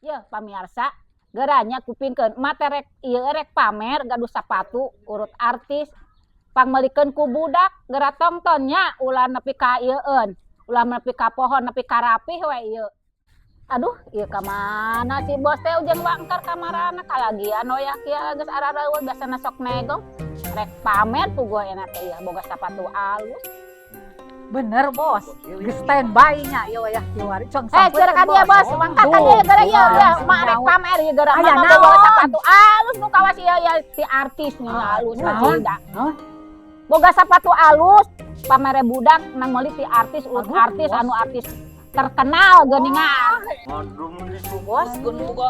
Ya, pamirsa, geura nya kupingkeun. Emak teh rek ieu, rek pamer gaduh sapatu urut artis. Pangmeulikeun ku budak, geura tongton nya, ulah nepi ka ieueun. Ulah nepi ka pohon, nepi ka rapih we ieu. Aduh, ieu ka mana si bos teh ujang wangkar kamarana, kalagian wayah kieu geus arareuweut, biasana sok negong. Rek pamer puguh enak teh ieu boga sapatu alus. Bener, Bos, geus standby nya ieu wayah kieu wari. Cong. Eh, geura ka dieu, Bos, mangkat ka dieu geura ieu ieu, mak rek pamer ieu geura. Aya Mama naon? Boga sapatu alus nu kawas ieu ieu ti artis nu alus. Naon? Acida. Naon? Boga sapatu alus, pamere budak nang meuli ti artis, urut Aduh, artis Bos. Anu artis terkenal geuningan. Bos, gun boga.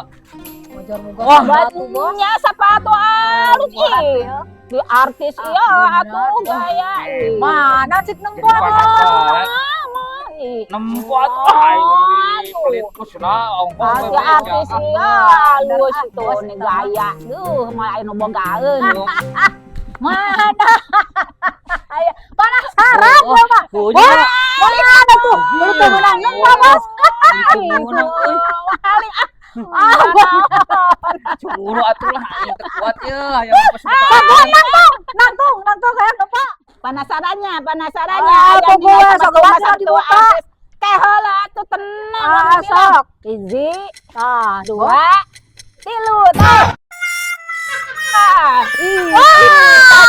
Wajar boga Wah, sepatu, Bos. Nya sapatu alus ih. Di artis Ah, ieu bener. Atuh gaya ih. Mana cik nempo Jadi atuh? penasaran. Mama ih. Nempo atuh aing Aduh. pelit kusna ongkoh Ah, we si artis beja. ieu alus Ah, itu Bos, nih eta mah. Gaya. Duh, malah aya nu bogaeun. Mana? Aya penasaran Oh, gua mah. punya. Mana tuh? Lu tuh menang nempo, Bos. Menang euy. Ah, Cemburu atuh lah, aing teu kuat ye hayang pas. Nangtung, nangtung kayak nempo. Penasarannya, penasarannya. Ah, Aya pokoknya nilai sok sepatu geus satu dibuka. Artis. Teh heula atuh, tenang. Ah, Mama bilang. sok. Hiji, Ah, dua, tilu, tah. Ah, ih, ini.